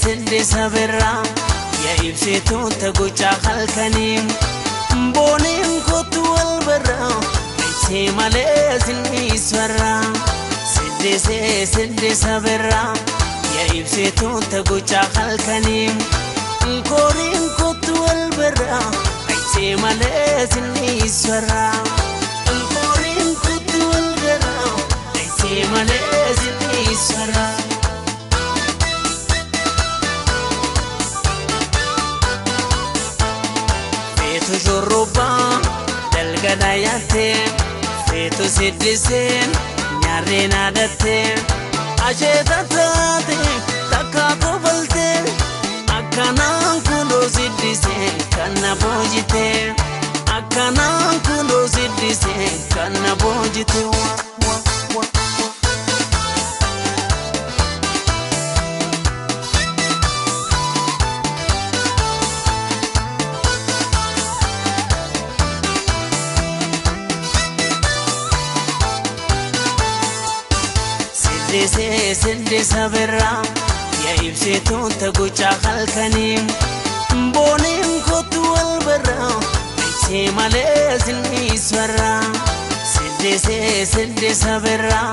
Siddisa birraa yaa ibsituu taguchaa halkanii booniin kootu wal birraa ibsee malee sinniiswarraa. Siddisee siddisa birraa yaa ibsituu taguchaa halkanii kooriin kootu wal birraa ibsee malee sinniiswarraa. Kooriin kootu wal birraa ibsee malee sinniiswarraa. Feetu shurrubbaa dalga yaattee feetu siddiseen nyaarreen aadattee asheeta taate takka kobaltee akkanaan kunoo siddiseen kan na boojitee akkanaan kunoo siddiseen kan na boojitee. Siddisee siddisa birraa yaa ibsituu taguchaa halkanii booniin kootu wal birraa ibsee malee sinniiswarraa. Siddisee siddisa birraa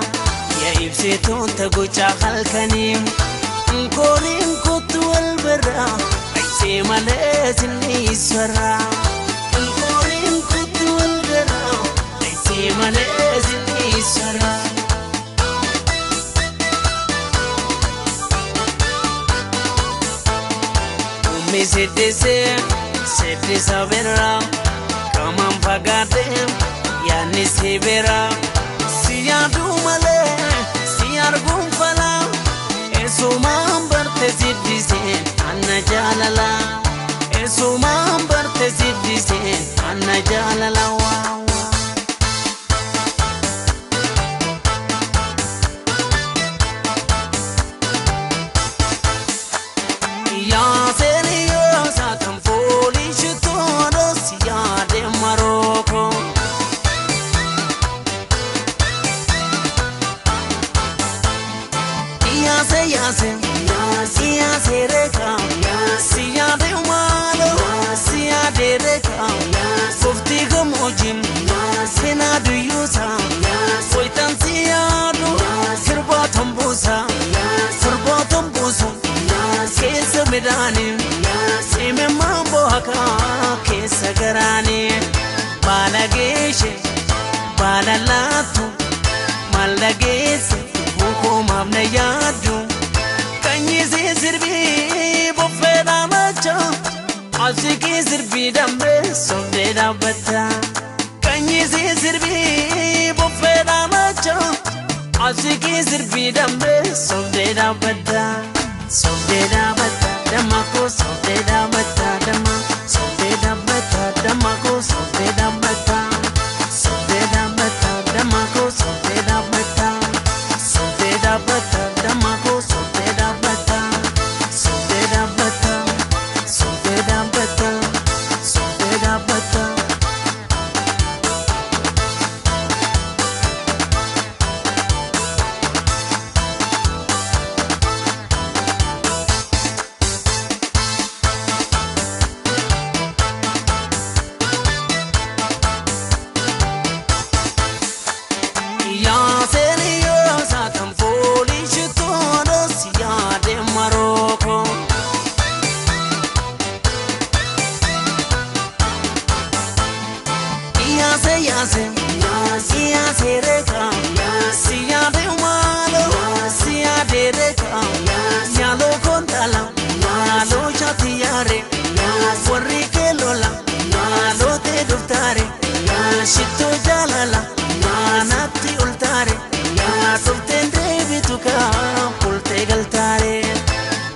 yaa ibsituu taguchaa halkanii kooriin kootu wal birraa ibsee malee sinniiswarraa. Kooriin kootu wal birraa ibsee malee sinniiswarraa. Siddisee siddisa birraa kamaan fagaatee yaadni si biraa si yaaduu malee si arguun falaa eessumaan barte siddisee anna jaalala eessumaan barte siddisee anna jaalala waa. Keessa garaanii baala geeshe baala laatu maal geesse bukumaaf na yaaddu kanyisii sirbii buffee dhaabachaa asikii sirbii dambee sobdee dhaabbata kanyisii sirbii buffee dhaabachaa asikii sirbii dambee sobdee dhaabbata sobdee dhaabbata damma koo sobdee dhaabbata damma. Sobdee dhaabbata damma koo sobdee dhaabbata sobdee dhaabbata damma koo sobdee dhaabbata sobdee dhaabbata damma koo sobdee dhaabbata sobdee dhaabbata sobdee dhaabbata sobdee dhaabbata.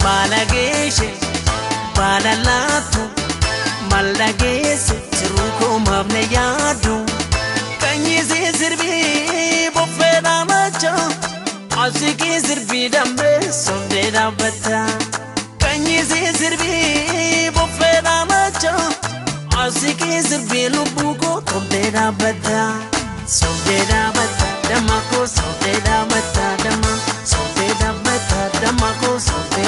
Baala geeshe baala laatu Maal dhageesse siruu koo maaf na yaadu? Qanyisii sirbii buffee dhaamachaa Asikii sirbii dambee sobdee dhaabbata. Qanyisii sirbii buffee dhaamachaa Asikii sirbii lubbuu koo sobdee dhaabbata. Sobdee dhaabbata damma koo sobdee dhaabbata damma sobdee dhaabbata damma koo sobdee.